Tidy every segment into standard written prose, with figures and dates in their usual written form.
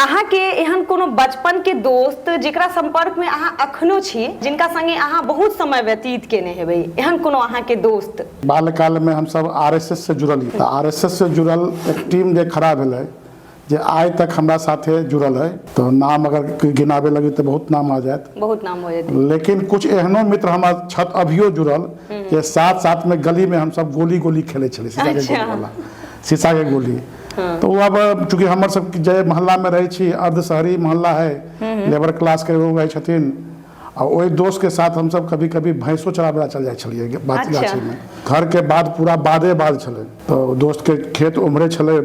अहाँके एहन कोनो बचपन के दोस्त जेकरा संपर्क में अहाँ अखनो छी, जिनका संगे अहाँ बहुत समय व्यतीत केने हेबै, एहन कोनो अहाँके दोस्त? बाल्यकालमे हमसभ आरएसएस से जुड़ल तऽ आरएसएस से जुड़ल एक टीम जे खड़ा भेलै जे आइ तक हमरा साथे जुड़ल है, तऽ नाम अगर गिनाबे लगी तऽ बहुत नाम आ जायत। बहुत नाम हो जेतै। लेकिन कुछ एहनो मित्र हमरा छत अभियो जुड़ल जे साथ साथ में गली में हमसब गोली गोली खेलै छलियै, शीशा के गोली वाला, शीशा के गोली। तो वो अब चूँकि हमर सब जे मोहल्ला में रहै छी, अर्ध शहरी मोहल्ला है, लेबर क्लास के लोग रहै छथिन, आ ओहि दोस्त के साथ हमसब कभी कभी भैंसो चराबै ला चल जाइ छलियै गाछी में। घर के बाद पूरा बाधे बाध छलै, तो दोस्त के खेत उम्हरे छलै,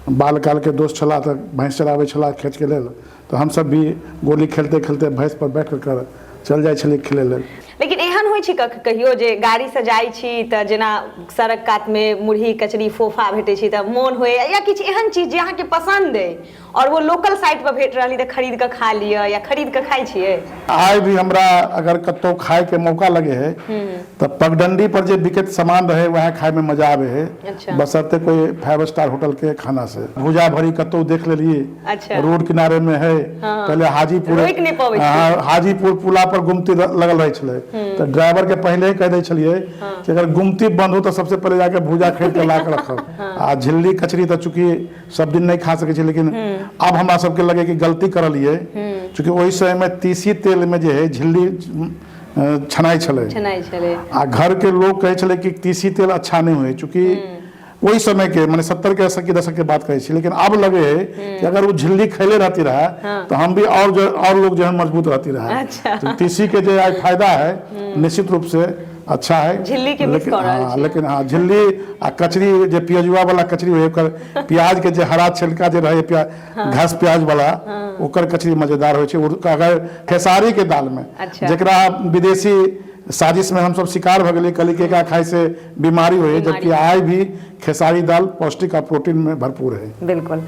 बालकाल के दोस्त छला तऽ भैंस चराबै छला खेत के लेल, तऽ हमसब भी गोली खेलते खेलते भैंस पर बैठ कर चल जाइ छलियै खेलै लेल। लेकिन एहन होइ छै कहियो जे गाड़ी से जाइ छी तऽ जेना सड़क कात में मुरही कचरी फोफा भेटै छै तऽ मोन होइए, या किछु एहन चीज जे अहाँके पसन्द अइ और वो लोकल साइट पर भेट रहल तऽ खरीद कऽ खा लिअ या खरीद कऽ खाइ छियै? आइ भी हमरा अगर कतौ खाय के मौका लगे है तऽ पगडंडी पर जे बिकैत सामान रहे वएह खाय में मजा आबे है। बशर्ते कोई 5 स्टार होटल के खाना से। भुजा भरी कतौ देख लेलिए। रोड किनारे में है। पहले हाजीपुर, रोकि नहि पबै छियै। हाँ, हाजीपुर पुला पर गुमती लगल रहै छलै तऽ ड्राइवर के पहले ही कहि दै छलियै कि अगर गुमती बंद हो तऽ सबसे पहले जाके भुजा खरीद के ला के रखब। आ झिल्ली कचरी तऽ चूँकि सब दिन नहि खा सकै छी, लेकिन आब हमरा सबके लगे कि गलती करलियै, चूँकि ओहि समय में तीसी तेल में जे है झिल्ली छनाइ छलै, छनाइ छलै। आ घर के लोग कहै छलै कि तीसी तेल अच्छा नहि होइ, चूँकि ओहि समय के माने 70 के 80 के दशक के बात कहै छी। लेकिन अब लगे है कि अगर वो झिल्ली खैले रहती रहा तो हम भी और जो और लोग जो है मजबूत रहती रहा। तो तीसी के जो आज फायदा है निश्चित रूप से अच्छा है। झिल्ली के मिस लेकिन कऽ रहल हाँ, छी। लेकिन हाँ, झिल्ली आ कचरी जे प्याजुआ वाला कचरी होइ, ओकर प्याज के जे हरा छिलका जे रहे प्याज, घस प्याज वाला, ओकर कचरी मजेदार होइ छै। अगर खेसारी के दाल में, जेकरा विदेशी साजिश में हमसब शिकार भऽ गेलियै, कहलियै कि एकरा खाइ से बीमारी होइ, जबकि आइ भी खेसारी दाल पौष्टिक आ प्रोटीन में भरपूर है। बिल्कुल।